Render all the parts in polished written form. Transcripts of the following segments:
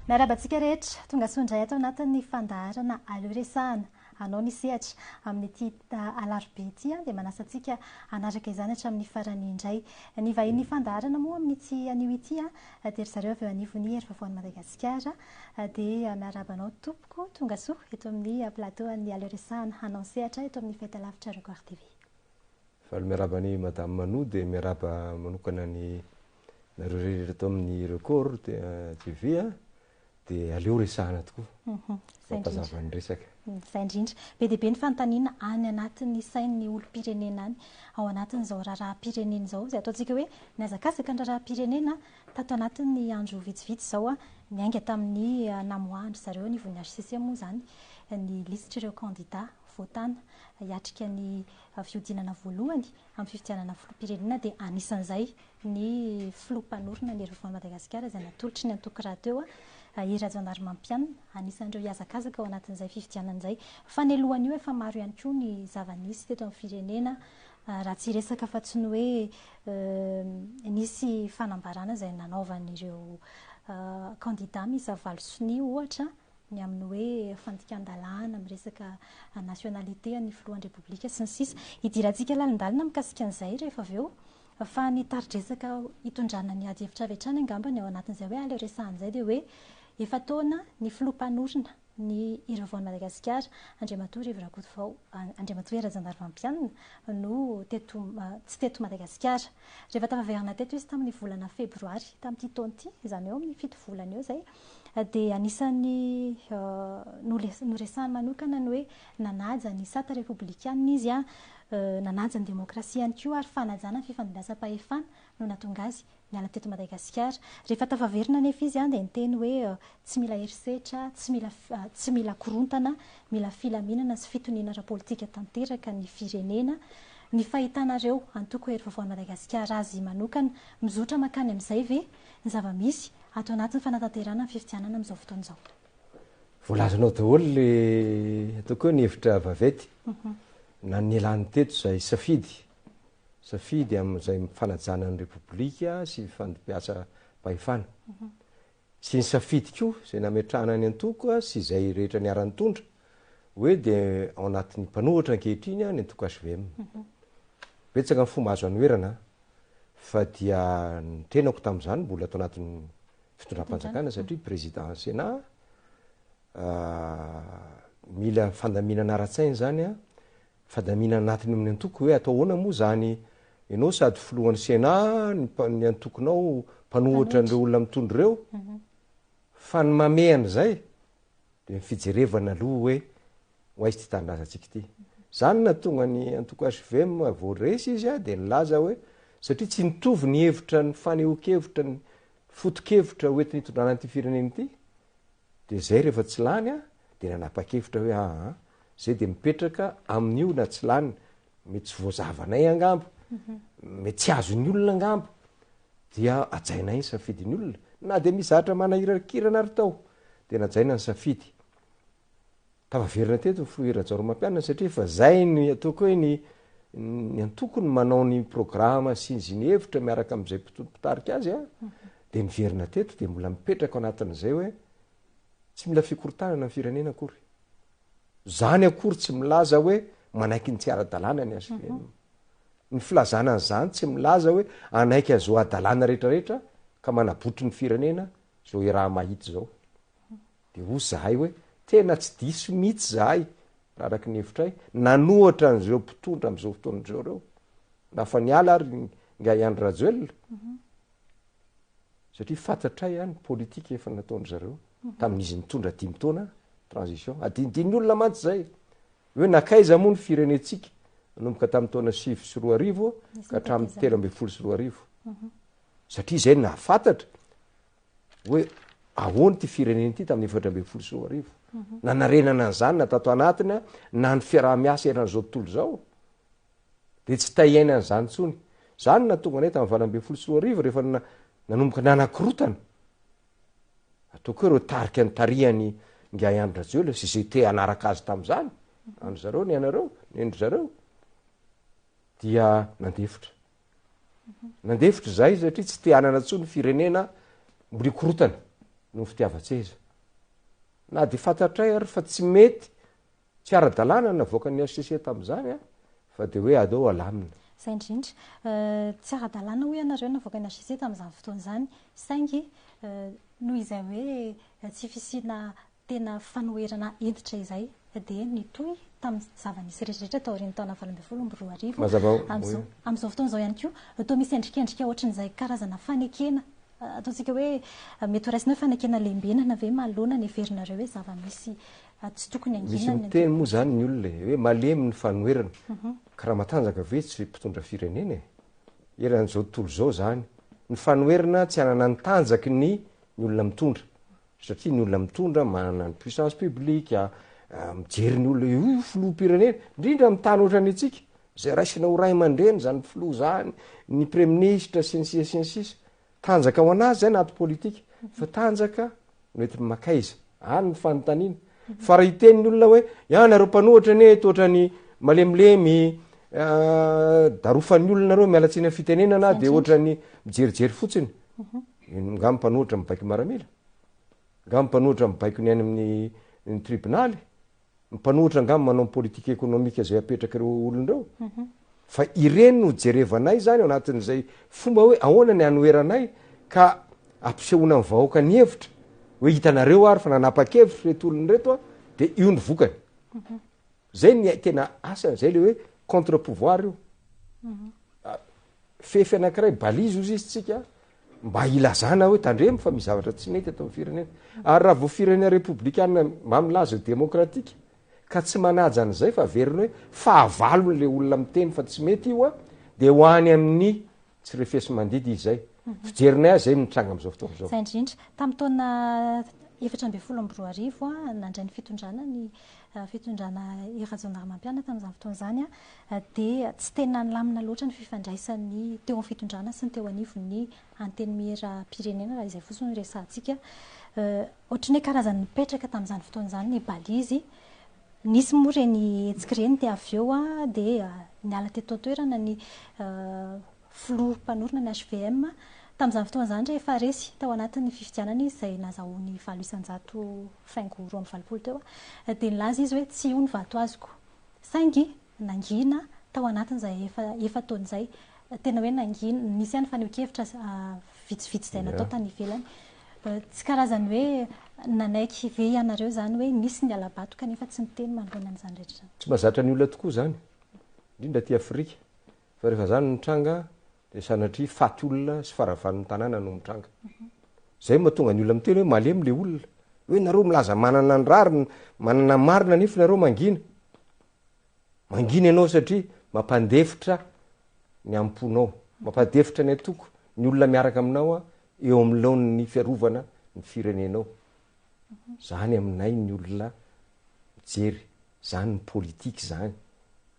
Miarahaba antsika rehetra, tonga soa indray ato anatin'ny fandaharana Aleo Resahana. Anao ny sehatra amin'ity alarobia ity dia manasa antsika hanaraka izany hatramin'ny farany indray. Ny vahinin'ny fandaharana moa amin'ity anio ity dia ry zareo avy eo anivon'ny Hery Vaovaon'i Madagasikara. Dia miarahaba anao tompoko, tonga soa eto amin'ny plateau an'ny Aleo Resahana hanao ny sehatra eto amin'ny fahitalavitra Record TV. Faly miarahaba an'i Madame Manou dia miarahaba manokana ny nareo rehetra eto amin'ny Record TV a, dia aleo resahana tokoa mampazava ny resaka. Izay indrindra. Be dia be ny fanontaniana any anatin'ny sain'ny olom-pirenena any, ao anatin'izao raharaham-pirenena izao, izay ataontsika hoe nihazakazaka ny raharaham-pirenena tato anatin'ny andro vitsivitsy izao, niainga tamin'ny namoahan-dry zareo anivon'ny HCC moa izany ny lisitr'ireo kandida voatana hiatrika ny fihodinana voalohany amin'ny fifidianana filoham-pirenena dia anisan'izay ny filoha mpanorina ny Hery Vaovaon'i Madagasikara izay natolotry ny antoko rahateo, Hery Rajaonarimampianina, anisan'ireo hihazakazaka ao anatin'izay fifidianana izay. Faneloan'io efa maro ihany koa ny zava-nisy teto amin'ny firenena raha tsy hiresaka afa-tsy ny hoe nisy fanambarana izay nanaovan'ireo kandida miisa valo sonia ohatra ny amin'ny hoe fandikan-dalàna amin'ny resaka nationalité an'ny filohan'ny Repoblika sy ny sisa. Hidirantsika lalindalina mikasika an'izay rehefa avy eo fa ny tari-dresaka hitondrana ny ady hevitra avy hatrany angamba ny ao anatin'izay hoe aleo resahana izay dia hoe efa-taona ny filoha mpanorina ny Hery Vaovaon'i Madagasikara, Andriamatoa Rivo Rakotovao, Andriamatoa Hery Rajaonarimampianina no teto tsy teto Madagasikara. Rehefa tafaverina teto izy tamin'ny volana febroary tamin'ity taona ity, izany hoe eo amin'ny fito volana eo izay, dia anisan'ny noresahany manokana ny hoe nanaja ny sata repoblikanina izy, nanaja ny demokrasia ihany koa ary fanajana ny fifandimbiasam-pahefana no nahatonga azy niala teto Madagasikara. Rehefa tafaverina anefa izy dia niteny hoe tsy mila herisetra, tsy mila tsy mila korontana, mila filaminana sy fitoniana ara-politika tanteraka ny firenena. Ny fahitanareo antoko Hery Vaovaon'i Madagasikara azy manokana, mizotra mankany amin'izay ve ny zava-misy ato anatin'ny fanatanterahana ny fifidianana amin'izao fotoana izao? Voalazanao daholo le ataoko hoe ny hevitra vaventy na ny nialany teto izay safidy, safidy amin'izay fanajana ny Repoblika sy ny fandimbiasam-pahefana. Sy ny safidy koa izay nametrahana ny antoko sy izay rehetra niara-nitondra hoe dia ao anatin'ny mpanohitra ankehitriny ny antoko HVM. Betsaka ny fomba azo anoherana fa dia ny tenako tamin'izany mbola tao anatin'ny fitondram-panjakana satria président Sénat mila fandaminana ara-tsaina izany an, fandaminana anatiny amin'ny antoko hoe atao ahoana moa izany ianao sady filohan'ny Sénat, ny antokonao mpanohitra an'ireo olona mitondra ireo, fa ny mamehy an'izay dia ny fijerevana aloha hoe ho aiza ity tanindrazantsika ity. Izany no nahatonga ny antoko HVM vao resy izy dia nilaza hoe satria tsy nitovy ny hevitra, ny fanehoan-kevitra, ny foto-kevitra hoentina hitondrana an'ity firenena ity, dia izay rehefa tsy lany dia nanapa-kevitra hoe aa izay dia mipetraka amin'io na tsy lany, mety tsy voazavanay angamba, mety tsy azon'ny olona angamba, dia hajainay ny safidin'ny olona, na dia misy zavatra manahirakirana ary tao dia najaina ny safidy. Tafaverina teto ny filoha Hery Rajaonarimampianina satria efa zay ny ataoko hoe ny ny antokony manao ny programa sy ny ny hevitra miaraka amin'izay mpitarika azy a, dia niverina teto dia mbola mipetraka ao anatin'izay hoe tsy mila fikorontanana ny firenena akory. Zany akory tsy milaza hoe manaiky ny tsy ara-dalàna ny HVM. Ny filazana an'izany tsy milaza hoe hanaiky azao hadalàna rehetrarehetra ka manabotry ny firenena zao iaraha-mahita izao. Dia hoy izahay hoe, Tena tsy diso mihitsy izahay, raha araka ny hevitray, nanohatra an'izao mpitondra amin'izao fotoana izao ireo, na fa niala ary Ingahy Andry Rajoelina, satria fantatray ny politika efa nataon-dry zareo tamin'izy nitondra dimy taona transition. Adinodin'ny olona mantsy izay, hoe nankaiza moa ny firenentsika nanomboka tamin'ny taona 2009 ka hatramin'ny 2013, satria izay no nahafantatra hoe ahoana ity firenena ity tamin'ny 2014. Nanarenana an'izany na tato anatiny na ny fiaraha-miasa eran'izao tontolo izao. Dia tsy te hiaina an'izany intsony. Izany no nahatonga anay tamin'ny 2018 rehefa nanomboka nanakorotana. Ataoko hoe ireo tarika nitarihan'i Ingahy Andry Rajoelina sy izay te hanaraka azy tamin'izany, andry zareo ny anareo, ny an-dry zareo, dia nandefitra. Nandefitra izahay satria tsy te hanana intsony firenena mbola hikorotana. noho ny fitiavan-tseza. Na dia fantatray ary fa tsy mety, tsy ara-dalàna ny navoakan'ny HCC tamin'izany fa dia hoe aleo alamina. Izay indrindra. Tsy ara-dalàna hoy ianareo ny navoakan'ny HCC tamin'izany fotoana izany, saingy noho izay hoe tsy fisiana tena fanoherana hentitra izay dia nitohy tamin'ny zava-nisy rehetra rehetra taorian'ny taona 2018. Mazava ho Amin'izao amin'izao fotoana izao ihany koa, toa misy endrikendrika ohatran'izay karazana fanekena, ataontsika hoe mety ho raisina hoe fanekena lembenana ve manoloana ny heverinareo hoe zava-misy tsy tokony Misy hanginana ny miteny moa izany ny olona e, hoe malemy ny fanoherana. Ka raha matanjaka ve tsy mpitondra firenena e? Eran'izao tontolo izao izany. Ny fanoherana tsy hanana ny tanjaky ny ny olona mitondra. Satria ny olona mitondra manana ny puissance publique, mijery ny olona, io filoham-pirenena, indrindra amin'ny tany ohatran'ny antsika, izay raisina ho ray aman-dreny izany filoha izany, ny praiminisitra sy ny sisa sy ny sisa. Tanjaka ho an'azy izay anaty politika, fa tanjaka no entiny makaiza? Any ny fanontaniana. Fa raha hiteny ny olona hoe, ya nareo mpanohitra anie eto ohatran'ny malemilemy, darofan'ny olona nareo, miala tsiny amin'ny fitenenana dia ohatran'ny mijerijery fotsiny. Nga mpanohitra mibaiko miaramila? Nga mpanohitra mibaiko ny any amin'ny ny tribonaly? Ny mpanohitra nga manao ny politique économique izay apetrak'ireo olona ireo? Fa ireny no jerevanay zany ao anatin'izay fomba hoe ahoana ny hanoheranay ka ampisehoana ny vahoaka ny hevitra hoe hitanareo ary fa nanapa-kevitra ireto olona ireto a, dia io ny vokany. Zay ny tena asany, zay le hoe contre pouvoir io. Fefy anankiray, balise hozy izy tsika, mba hilazana hoe tandremo fa misy zavatra tsy mety eto amin'ny firenena. Ary raha vao firenena repoblikana mba milaza ho demokratika ka tsy manaja an'izay fa averiny hoe fahavalony le olona miteny fa tsy mety io a, dia ho any amin'ny tsy refesi-mandidy izy izay. Fijerinay azy izay mitranga amin'izao fotoana izao. Izay indrindra. Tamin'ny taona 2014, nandray ny fitondrana ny fitondrana Hery Rajaonarimampianina tamin'izany fotoana izany dia tsy tena nilamina loatra ny fifandraisan'ny teo amin'ny fitondrana sy ny teo anivon'ny Antenimieram-pirenena raha izay fotsiny no resahantsika. Ohatran'ny hoe karazan'ny nipetraka tamin'izany fotoana izany ny balizy. Nisy moa ireny hetsika ireny dia avy eo dia niala teto an-toerana ny filoha mpanorina ny HVM. Tamin'izany fotoana izany rehefa resy tao anatin'ny fifidianana izy izay nazahoany 8% faingo 82 teo dia nilaza izy hoe tsy io ny vato azoko. Saingy nangina tao anatin'izay efa efa-taona izay. Tena hoe nangina, nisy ihany fanehoan-kevitra vitsivitsy izay natao tany ivelany. Tsy karazan'ny hoe nanaiky ve ianareo izany hoe nisy ny hala-bato kanefa tsy niteny manoloana an'izany rehetra izany? Tsy mahazatra ny olona tokoa izany, indrindra aty Afrika, fa rehefa izany no mitranga dia sanatria faty olona sy faharavan'ny tanàna no mitranga. Izay no mahatonga ny olona miteny hoe malemy ilay olona, hoe nareo milaza manana ny rariny, manana ny marina nefa nareo mangina. Mangina ianao satria mampandefitra ny am-ponao, mampadefitra ny antoko, ny olona miaraka aminao eo amin'ny laon'ny fiarovana ny firenenao. Zany aminay ny olona mijery, zany ny politika zany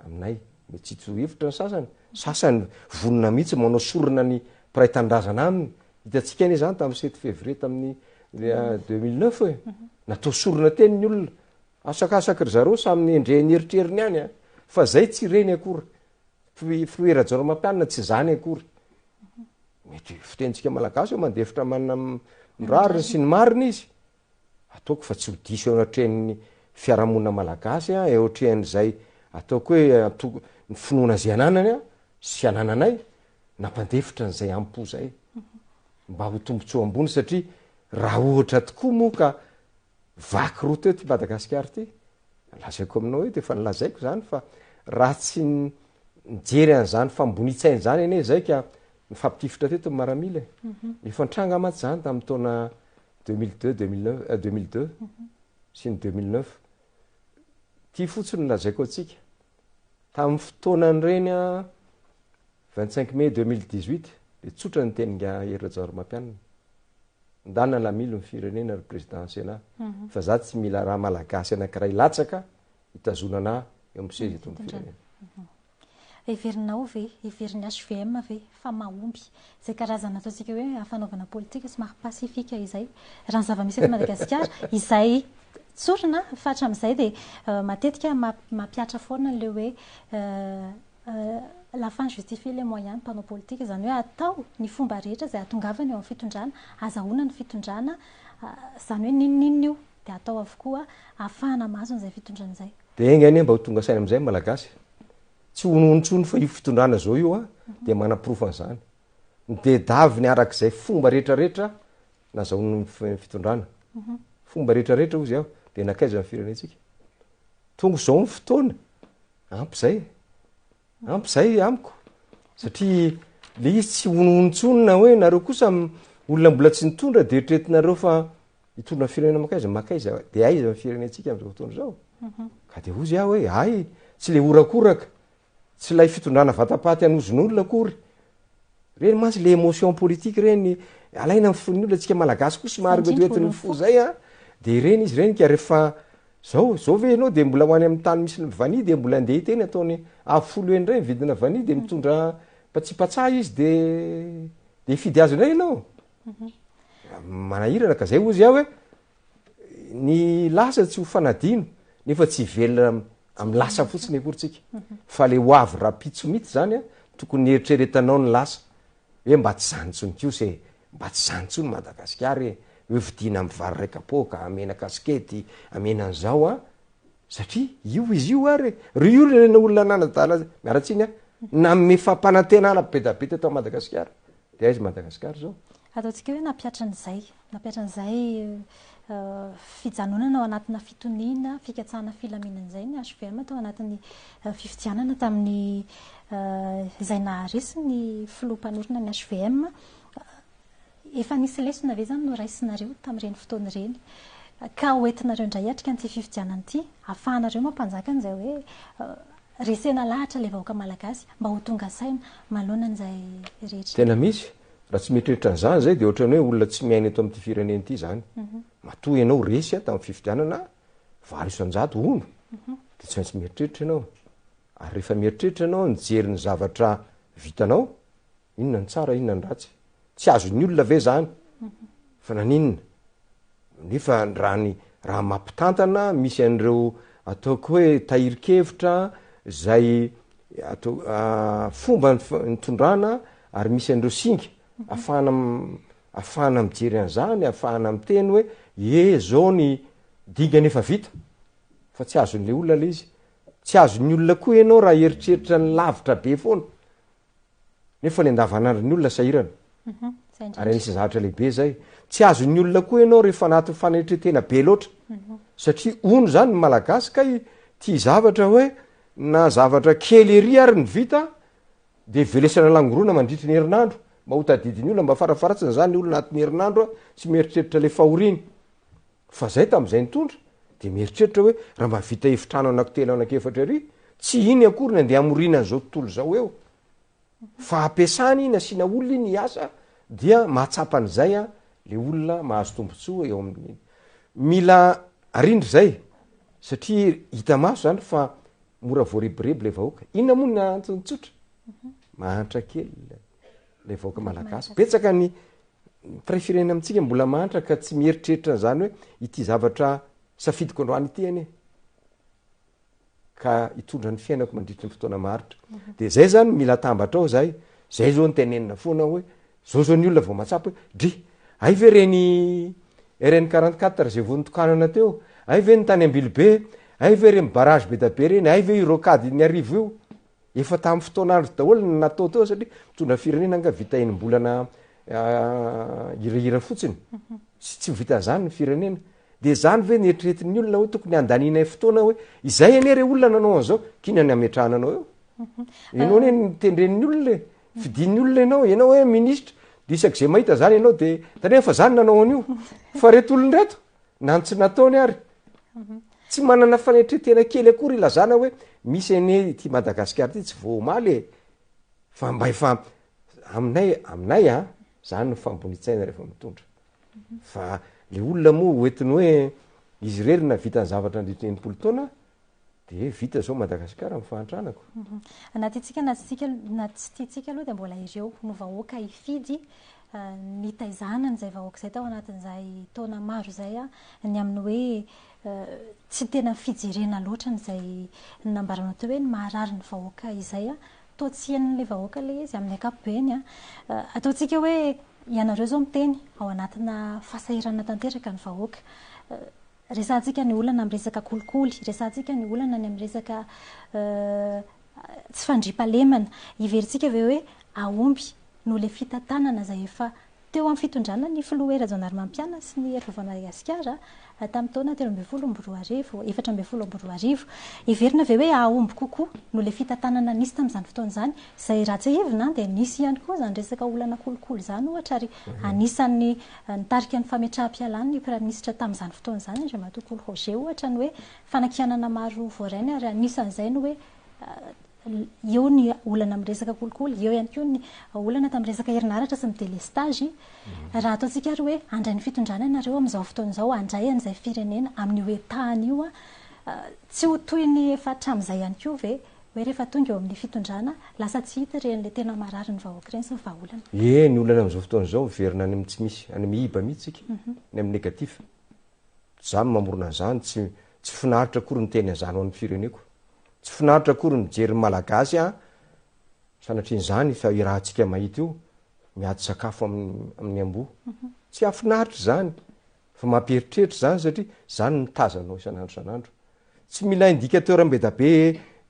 aminay. Mitsitsy hevitra ny sasany, sasany vonona mihitsy manao sorona ny mpiray tanindrazana aminy. Hitantsika anie zany tamin'ny sept février tamin'ny 2009 e. Natao sorona teny ny olona. Asakasaky ry zareo samy nendrehin'ny eritreriny ihany a! Fa zay tsy ireny akory. Filoha Rajaonarimampianina tsy izany akory. Mety fitenintsika malagasy hoe mandefitra manana ny rariny sy ny marina izy. Ataoko fa tsy ho diso eo anatrehan'ny fiarahamonina malagasy a, eo atrehan'izay ataoko hoe antoko ny finoana izay ananany a, sy anananay, nampandefitra an'izay am-po izay. Mba ho tombontsoa ambony satria raha ohatra tokoa moa ka Vaky roa teo ty Madagasikara ty, lazaiko aminao eto, efa nolazaiko zany fa raha tsy nijery an'izany fambonitsaina zany anie zay ka nifampitifitra teto ny maramila e. Efa nitranga mantsy zany tamin'ny taona 2002, 2009, 2002 sy ny 2009. Ty fotsiny no lazaiko antsika, tamin'ny fotoanan'ireny an, 25 mai 2018, de tsotra ny tenin'ingahy Hery Rajaonarimampianina. Ndana lamilo ny firenena ry président Sénat fa za tsy mila ra malagasy anakiray latsaka hitazonana ahy eo amin'ny seza eto amin'ny firenena. Heverinao ve, heverin'ny HVM ve fa mahomby izay karazana ataontsika hoe fanaovana politika somary pacifique izay raha ny zava-misy eto Madagasikara izay tsorina fa hatramin'izay dia matetika mampihatra foana an'ilay hoe. la fin justifie les moyens ny mpanao politika, izany hoe atao ny fomba rehetra izay hahatongavana eo amin'ny fitondrana, azahoana ny fitondrana, izany hoe n'inon'inona io dia atao avokoa ahafahana mahazo an'izay fitondrana izay. Dia enga anie mba ho tonga saina amin'izay ny Malagasy. Tsy honohono intsony fa io fitondrana izao io dia manaporofo an'izany. Ny tedaviny arak'izay fomba rehetra rehetra nazahoany ny fitondrana. Fomba rehetra rehetra hozy aho dia nankaiza ny firenentsika. Tonga izao ny fotoana, ampy izay. Ampy izay amiko. Satria le izy tsy honohono intsony na hoe nareo kosa olona mbola tsy nitondra dia eritreretinareo fa hitondra ny firenena mankaiza, mankaiza dia aiza ny firenentsika amin'izao fotoana izao. Ka dia hozy aho hoe hay tsy le horakoraka, tsy ilay fitondrana vatapaty hanozon'olona akory. Reny mantsy le émotion politique reny alaina amin'ny fon'ny olona, antsika malagasy koa somary mety ny fo zay a, de ireny izy ireny ka rehefa zao, zao ve ianao de mbola ho any amin'ny tany misy ny vanille de mbola andeha hiteny ataony avo folo heny indray ny vidina vanille de mitondra patsipatsa izy de de hifidy azy indray ianao. Manahirana ka zay hozy aho hoe ny lasa tsy ho fanadino nefa tsy hivelona amin'ny lasa fotsiny akory tsika fa le ho avy rapitso mihitsy zany a tokony eritreretanao ny lasa hoe mba tsy zany tsony kosa e mba tsy zany tsony Madagasikara e hoe vidiana amin'ny vary iray kapoaka amena kasikety amena an'izao a satria io izy io ary e ry io rena olona nanadala miala tsiny a nanome fampanantenana be da be teto Madagasikara de aiza Madagasikara zao Ataontsika hoe nampihatra an'izay, nampihatra an'izay fijanonana ao anatina fitoniana, fikatsahana filaminana izay ny HVM tao anatin'ny fifidianana tamin'ny izay naharesy ny filoha mpanorina ny HVM. Efa nisy lesona ve izany noraisinareo tamin'ireny fotoana ireny ka hoentinareo indray hiatrika an'ity fifidianana ity, ahafahanareo mampanjaka an'izay hoe resena lahatra ilay vahoaka malagasy mba ho tonga saina manoloana an'izay rehetra. Tena misy. Raha tsy mieritreritra an'izany izay dia ohatran'ny hoe olona tsy miaina eto amin'ity firenena ity izany. Matoa ianao resy tamin'ny fifidianana 8% hono, dia tsy maintsy mieritreritra ianao. Ary rehefa mieritreritra ianao nijery ny zavatra vitanao, inona ny tsara, inona ny ratsy. Tsy azon'ny olona ve izany? Fa naninona? Nefa raha ny raha mampitantana misy an'ireo ataoko hoe tahirin-kevitra izay atao fomba nitondrana ary misy an'ireo singa afahana afahana mijery an'izany, afahana miteny hoe e zao ny dingana efa vita fa tsy azon'le olona le izy. Tsy azon'ny olona koa ianao raha eritreritra ny lavitra be foana. Nefa ny andavanandron'ny olona sahirana. Mhm, Ary anisan'ny zavatra lehibe zay. Tsy azon'ny olona koa ianao rehefa anatin'ny fanetren-tena be loatra. Mhm. Satria hono zany ny Malagasy kay tia zavatra hoe na zavatra kely ery ary ny vita de velesana langorona mandritry ny herinandro mba ho tadidin'ny olona mba farafaharatsiny zany ny olona anatin'ny herinandro tsy mieritreritra le fahoriany. Fa zay tamin'izay nitondra de mieritreritra hoe raha mba vita efitrano anankitelo anankiefatra ery, tsy iny akory ny andeha hamoriana an'izao tontolo izao eo. Fa ampiasana iny, asiana olona iny hiasa dia mahatsapa an'izay an, le olona mahazo tombotsoa eo amin'iny. Mila arindra izay satria hita maso zany fa mora voarebireby le vahoaka. Inona moa ny antony tsotra? Mahantra kely le vahoaka malagasy. Betsaka ny mpiray firenena amintsika mbola mahantra ka tsy mieritreritra an'izany hoe ity zavatra safidiko androany ity anie ka hitondra ny fiainako mandritry ny fotoana maharitra. Mhm. De zay zany mila atambatra ao zay. Zay zao ny tenenina foana hoe zao zao ny olona vao mahatsapa hoe dry, hay ve reny RN 44 zay vao nitokanana teo, hay ve ny tany Ambilobe, hay ve reny barrage be da be reny, hay ve io rocade Iarivo io. Efa tamin'ny fotoan'andro daholo ny natao teo satria mitondra firenena anga vita enim-bolana hirahira fotsiny. Tsy tsy ho vitan'izany ny firenena. Dia izany ve ny eritreretin'ny olona hoe tokony handanianay fotoana hoe izay anie re olona nanao an'izao, k'inona ny hametrahana anao eo? Ianao anie no tendren'ny olona e, fidin'ny olona ianao, ianao hoe ministra, dia isak'izay mahita izany ianao dia tandremo fa za no nanao an'io. Fa reto olona ireto, na ny tsy nataony ary. Tsy manana fanetren-tena kely akory ilazana hoe misy anie ity Madagasikara ity tsy vao omaly e! Fa mba efa aminay aminay an, zany no fahambonian-tsaina rehefa mitondra. Fa le olona moa hoentiny hoe izy irery nahavita ny zavatra nandritra ny 60 taona de vita zao Madagasikara amin'ny fahantrana ko. Mhm. Na tiantsika na tsy tiantsika na tsy tiantsika aloha dia mbola ireo no vahoaka hifidy eh, nitaizana an'izay vahoaka izay tao anatin'izay taona maro izay ny amin'ny hoe eh, tsy tena fijerena loatra an'izay nambaranao teo hoe ny maharary ny vahoaka izay. Toa tsy henon'ilay vahoaka ilay izy amin'ny ankapobeny an. Ataontsika hoe ianareo izao miteny ao anatina fahasahiranana tanteraka ny vahoaka. Resahantsika ny olana amin'ny resaka kolikoly, resahantsika ny olana ny amin'ny resaka tsy fandriampahalemana. Heverintsika ve hoe hahomby noho ilay fitantanana izay efa Teo amin'ny fitondrana ny filoha Hery Rajaonarimampianina sy ny Hery Vaovao Madagasikara tamin'ny taona 2013, 2014. Heverina ve hoe hahomby kokoa noho ilay fitantanana nisy tamin'izany fotoana izany? Izay raha tsiahivina dia nisy ihany koa izany resaka olana kolikoly izany ohatra ary anisan'ny nitarika ny fametraham-pialany ny praiminisitra tamin'izany fotoana izany Andriamatoa Kolo Roger ohatra ny hoe fanakianana maro voarainy ary anisan'izay ny hoe Eo ny olana amin'ny resaka kolikoly, eo ihany koa ny olana tamin'ny resaka herinaratra sy ny delestazy. Raha ataontsika ary hoe handray ny fitondrana ianareo amin'izao fotoana izao, handray an'izay firenena amin'io état-ny io, tsy ho toy ny efa hatramin'izay ihany koa ve hoe rehefa tonga eo amin'ny fitondrana, lasa tsy hita ireny ilay tena marary ny vahoaka ireny sy ny vahaolana? Ie, ny olana amin'izao fotoana izao miverina any amin'ny tsy misy, any amin'ny miiba mihitsy isika, any amin'ny négatif. Za no mamorona an'izany, tsy tsy finaritra akory miteny an'izany ho an'ny fireneko. Tsy finaritra akory mijery ny Malagasy an, sanatrian'izany fa irahantsika mahita io, miady sakafo amin'ny amboa. Tsy hahafinaritra izany, fa mampieritreritra izany satria izany no mitazanao isan'andro isan'andro. Tsy mila indicateur bedabe,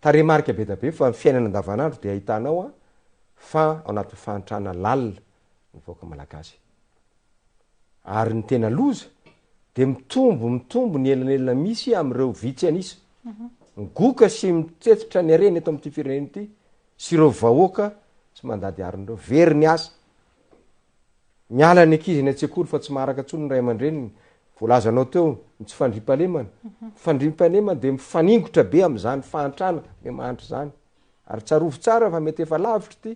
tarehimarika bedabe fa ny fiainana andavanandro dia ahitanao an, fa ao anatin'ny fahantrana lalina ny vahoaka Malagasy. Ary ny tena loza dia mitombo mitombo ny elanelana misy amin'ireo vitsy an'isa migoka sy mitsetitra ny harena eto amin'ity firenena ity sy ireo vahoaka tsy mandady harona ireo. Very ny asa. Miala ny ankizy any an-tsekoly fa tsy maharaka intsony ny ray aman-dreniny. Voalazanao teo ny tsy fandriampahalemana. Ny fandriampahalemana dia mifaningotra be amin'izany fahantrana miha-mahantra izany. Ary tsarovy tsara fa mety efa lavitra ity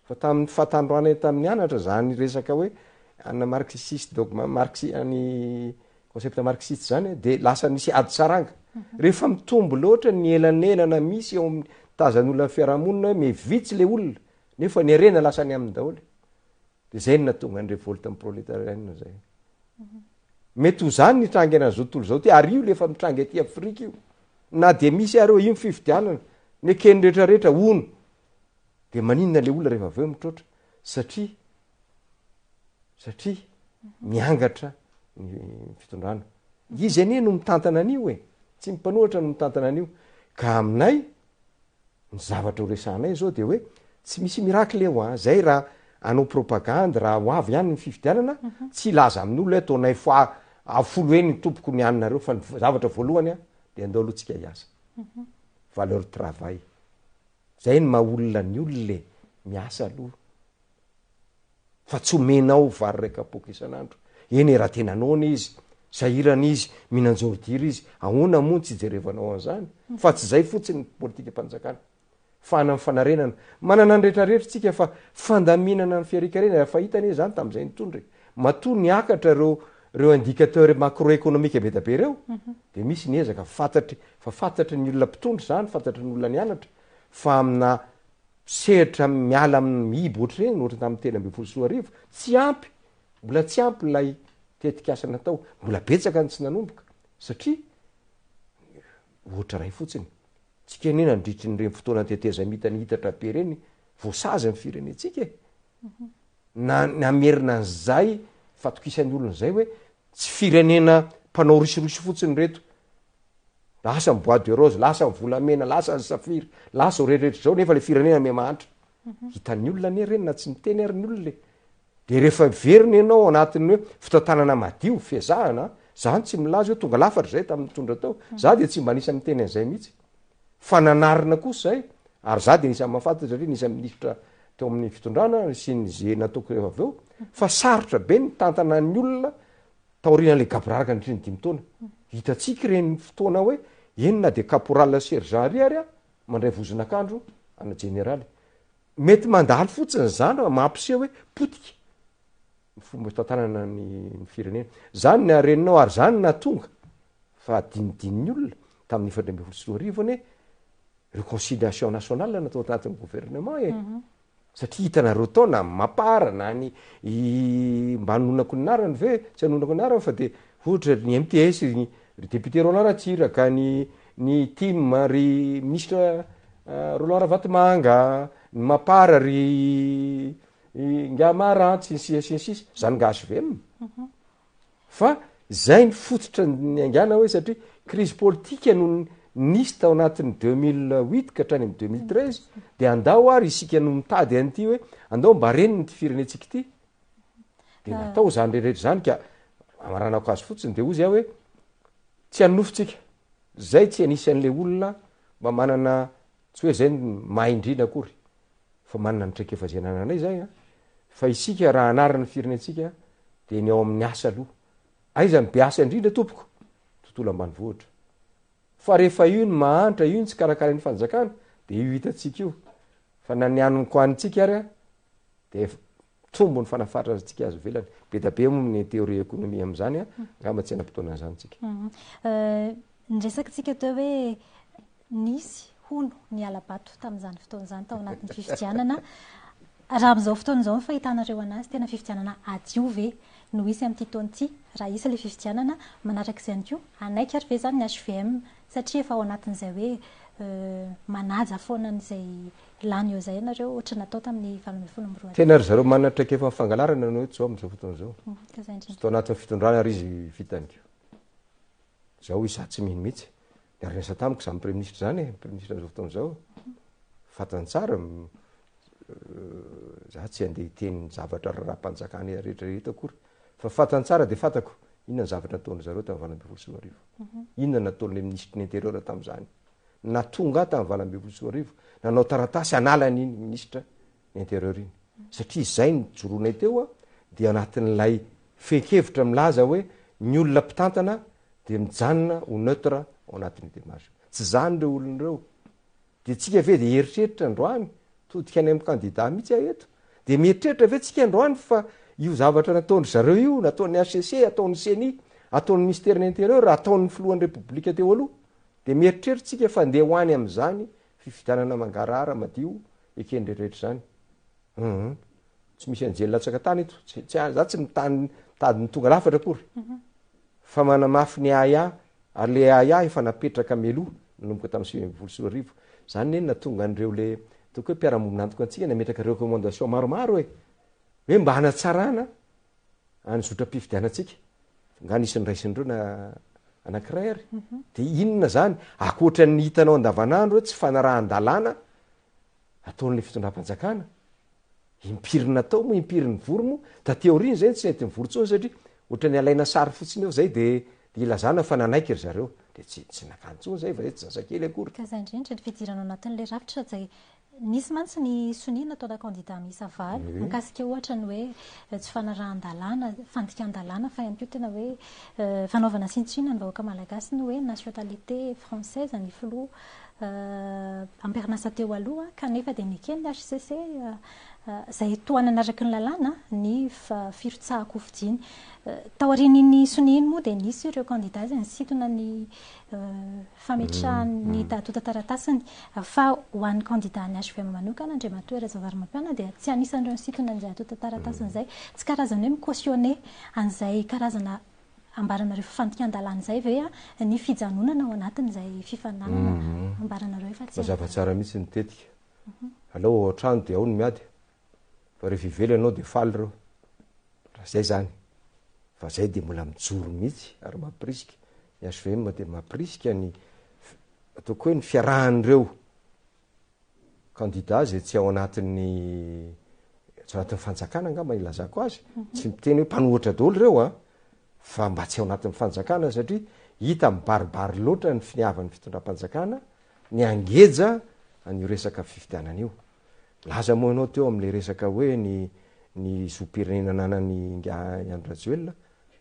Fa tamin'ny fahatandroanay tamin'ny anatra zany resaka hoe ana marxiste dogme marxi any concept marxiste zany de lasa nisy ady saranga. Rehefa mitombo loatra ny elanelana misy eo amin'ny tazan'olona amin'ny fiarahamonina hoe miha-vitsy le olona nefa ny harena lasa any aminy daholo. De zay no nahatonga ny révolte ny prolétarienne zay. Mety ho zany ny hitranga eran'izao tontolo izao ty ary io le efa mitranga ety Afrika io. Na dia misy ary hoe io ny fifidianana, neken'ny rehetrarehetra hono. Dia maninona le olona rehefa avy eo mitroatra? Satria satria miangatra ny fitondrana. Izy anie no mitantana an'io e! Tsy ny mpanohatra no mitantana an'io. Ka aminay, ny zavatra ho resahanay zao dia hoe tsy misy miracle eo an! Zay raha hanao propagandy, raha ho avy ihany ny fifidianana, tsy hilaza amin'olona hoe ataonay fois folo heny tompoko ny haninareo fa ny zavatra voalohany an, dia andao aloha tsika hiasa. Valeur travail. Zay ny maha olona ny olona e, miasa aloha fa tsy omenao vary iray kapoaka isan'andro. Eny e, raha tena noana izy, sahirana izy, mihinan-jaoridira izy, ahoana moa no tsy hijerevanao an'izany? Fa tsy izay fotsiny ny politikam-panjakana. Fahana ny fanarenana. Manana ny rehetrarehetra tsika fa fandaminana ny fiarikarena, efa hita anie izany tamin'izay nitondra e. Matoa niakatra ireo ireo indicateurs macroeconomiques be dia be ireo dia misy ny ezaka fantatry fa fantatry ny olona mpitondra izany, fantatry ny olona nianatra fa amina sehatra miala amin'ny mihibo ohatr'ireny ohatra tamin'ny 2013 tsy ampy, mbola tsy ampy ilay tetikasa natao, mbola betsaka ny tsy nanomboka satria ohatra iray fotsiny, tsika anie nandritry ny ireny fotoana tetezamita nihitatra be ireny voasazy ny firenentsika e. na namerina an'izay fatokisan'ny olona izay hoe tsy firenena mpanao risoriso fotsiny ireto, lasa ny bois de rose, lasa ny volamena, lasa ny safira, lasa izao rehetra rehetra izao nefa le firenena miha mahantra. Hitan'ny olona anie ireny na tsy miteny ary ny olona e. De rehefa miverina ianao ao anatin'ny hoe fitantanana madio, fiezahana, zany tsy milaza hoe tonga lafatra izay tamin'ny nitondra tao, za dia tsy mba anisan'ny miteny an'izay mihitsy. Fa nanarina kosa izay, ary za dia anisan'ny mahafantatra satria anisan'ny minisitra teo amin'ny fitondrana sy ny ze nataoko rehefa avy eo, fa sarotra be ny mitantana ny olona taorian'ilay gaboraraka nandritry ny dimy taona. Hitantsika ireny fotoana hoe eny na dia caporal sergent ary ary mandray vozon'akanjo ana jeneraly. Mety mandalo fotsiny izany fa mampiseho hoe potika ny fomba fitantanana ny firenena. Izany ny hareninao ary izany no nahatonga fa adinodinin'ny olona tamin'ny 2014 anie reconciliation nationale natao tanatin'ny gouvernement e. Satria hitanareo tao na ny Mapar na ny mba hanononako ny anarany ve? Tsy hanononako ny anarany fa dia ohatra ny MTS, ny ry député Roland Ratsiraka, ny ny tim, ry ministre Roland Ravatomanga, ny Mapar ry Ingahy Marantsy, sy ny sisa sy ny sisa, zany nga HVM. Fa zay ny fototra niaingàna hoe satria crise politique no nisy tao anatin'ny 2008 ka hatrany amin'ny 2013 de andao ary isika no mitady an'ity hoe andao mba reniny ity firenentsika ity. De natao zany rehetra zany ka amaranako azy fotsiny de hozy aho hoe tsy hanonofy tsika. Zay tsy anisan'le olona mba manana tsy hoe zay ny mahay indrindra akory fa manana ny traikefa zay anananay zay an, fa isika raha hanarina ny firenentsika dia ny ao amin'ny asa aloha. Aiza no be asa indrindra tompoko? Tontolo ambanivohitra. Fa rehefa io ny mahantra, io ny tsy karakarain'ny fanjakana dia io hitantsika io fa na ny haniko hanintsika ary an dia Mitombo ny fanafarantsika azy ivelany. Be dia be moa ny théorie économie amin'izany an, angamba tsy hanam-potoana an'izany tsika. Niresaka tsika teo hoe nisy hono ny hala-bato tamin'izany fotoana izany tao anatin'ny fifidianana. Raha amin'izao fotoana izao ny fahitanareo an'azy, tena fifidianana hadio ve no hisy amin'ity taona ity raha hisy ilay fifidianana? Manaraka izay ihany koa, hanaiky ary ve izany ny HVM satria efa ao anatin'izay hoe manaja foana an'izay Lany eo izay ianareo ohatry ny natao tamin'ny 2018. Tena ry zareo manana traikefa amin'ny fangalarana no eto zao amin'izao fotoana izao. Tsy tao anatin'ny fitondrana ary izy vitany ko. Zao izaho tsy mino mihitsy. Niara-niasa tamiko izany praiminisitra izany e, praiminisitra amin'izao fotoana izao. Fantany tsara, za tsy handeha hiteny ny zavatra raharaham-panjakana rehetra rehetra akory. Fa fantany tsara dia fantako inona ny zavatra nataon-dry zareo tamin'ny 2018. Inona nataon'ilay minisitry ny intérieur tamin'izany. Nahatonga ahy tamin'ny 2018 nanao taratasy hanala an'iny minisitra ny intérieur iny. Satria izay nijoroanay teo dia anatin'ilay fehin-kevitra milaza hoe ny olona mpitantana dia mijanona ho neutre ao anatin'io démarche io. Tsy izany ireo olona ireo. Dia tsika ve dia hieritreritra androany, todika any amin'ny kandida mihitsy aho eto, dia mieritreritra ve tsika androany fa io zavatra nataon-dry zareo io, nataon'ny HCC, ataon'ny ceni, ataon'ny minisiteran'ny intérieur, ataon'ny filohan'ny repoblika teo aloha, Dia mieritreritra tsika fa ndeha ho any amin'izany fifidianana mangarahara madio eken'ny rehetra izany. Hum. Tsy misy anjely latsaka tany eto. Tsy, tsy, za tsy mitany, mitady ny tonga lafatra akory. Fa manamafy ny ahiahy, ary le ahiahy efa napetraka mialoha, nanomboka tamin'ny 2019. Zany ne nahatonga an'ireo le, ataoko hoe mpiara-miombon'antoka antsika nametraka recommandation maromaro e. Hoe mba hanatsarana any zotram-pifidianantsika, nga nisy niraisin'ireo na anankiray ary, de inona zany, ankoatran'ny hitanao andavanandro hoe tsy fanarahan-dalàna ataon'le fitondram-panjakana, impiry natao moa, impiry nivory moa, taty aoriana zay tsy nety nivory intsony satria ohatran'ny alaina sary fotsiny eo zay de de ilazana fa nanaiky ry zareo, de tsy tsy nakany intsony zay fa zay tsy zazakely akory. Ka zay indrindra ny fidirana ao anatin'le rafitra zay Nisy mantsy ny sonia nataona kandida miisa valo mikasika ohatra ny hoe tsy fanarahan-dalàna, fandikan-dalàna fa ihany koa tena hoe fanaovana tsinontsinona ny vahoaka malagasy ny hoe nationalité française ny filoha am-perinasa teo aloha kanefa dia neken'ny HCC izay tohanana araka ny lalàna ny firotsahan-kofidiny. Taorian'iny sonia iny moa dia nisy ireo kandida izay nisintona ny fametrahany ny antontan-taratasiny fa ho an'ny kandidan'ny hvm manokana, Andriamatoa Rajaonarimampianina dia tsy anisan'ireo nisintona an'izay antontan-taratasiny izay. Tsy karazana hoe mi-cautionner an'izay karazana ambaranareo fa fandikan-dalàna izay ve ny fijanonana ao anatin'izay fifaninanana ambaranareo efa tsy Mazava tsara mihitsy ny tetika. Aleo ao an-trano dia ao ny miady fa rehefa ivelany ianao dia faly ireo. Raha zay zany, fa zay dia mbola mijoro mihitsy ary mampirisika, ny hvm dia mampirisika ny ataoko hoe ny fiarahan'ireo kandida zay tsy ao anatin'ny tsy ao anatin'ny fanjakana angamba ilazako azy, tsy miteny hoe mpanohitra daholo ireo an, fa mba tsy ao anatin'ny fanjakana satria hita mibaribary loatra ny finiavan'ny fitondram-panjakana ny hangeja an'io resaka fifidianana io. Nilaza moa ianao teo amin'ilay resaka hoe ny ny zom-pirenena ananan'i Ingahy Andry Rajoelina,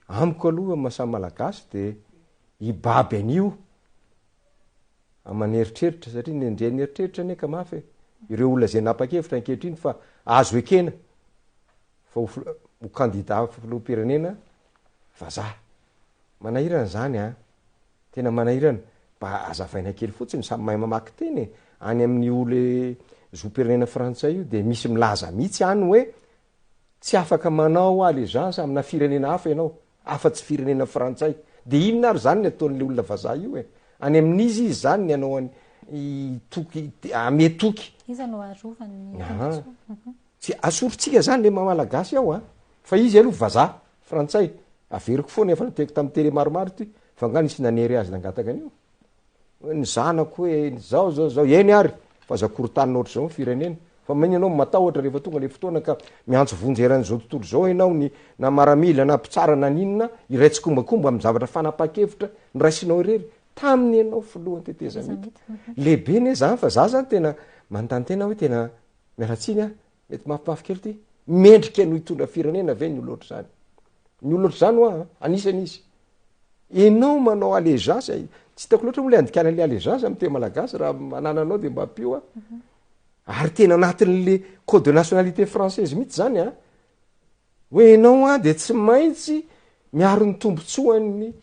amiko aloha amin'ny maha samy Malagasy dia hibaby an'io aman'eritreritra satria ny endrehan'ny eritreritra anie ka mafy e. Ireo olona izay nanapa-kevitra ankehitriny fa azo ekena fa ho ho kandida filoham-pirenena vazaha. Manahirana izany an! Tena manahirana. Mba azavaina kely fotsiny, samy mahay mamaky teny e. Any amin'io le zom-pirenena frantsay io dia misy milaza mihitsy any hoe tsy afaka manao allégeance amina firenena hafa ianao, afa-tsy firenena frantsay. Dia inona ary izany ny ataon'le olona vazaha io e? Any amin'iza izy izany ny hanao any. hitoky ame toky. Iza no arovany ny tombontsoa? Tsy asorintsika zany le maha malagasy ao an! Fa izy aloha vazaha, frantsay, averiko foana efa noteko tamin'ny télé maromaro ity, fa nga nisy nanery azy nangataka an'io? Hoe ny zanako hoe zao zao zao, eny ary fa aza korontanina ohatr'izao ny firenena, fa maninona ianao matahotra rehefa tonga le fotoana ka miantso vonjy eran'izao tontolo izao ianao ny na maramila na mpitsara na n'inona iray tsikombakomba amin'ny zavatra fanapahan-kevitra noraisinao irery tamin'ny ianao filohan'ny tetezamita. Lehibe anie zany fa za zany tena manontany tena hoe tena Miala tsiny ah, mety mafimafy kely ity. Mendrika no hitondra firenena ve ny olona ohatr'izany? Ny olona ohatr'izany hoa, anisany izy. Enao manao allégeance, tsy hitako loatra moa le andikana le allégeance amin'ny teny malagasy, raha manananao de mba ampio ah. Ary tena anatin'le code de nationalité française mihitsy zany an. Hoe enao an dia tsy maintsy miaro ny tombotsoan'ny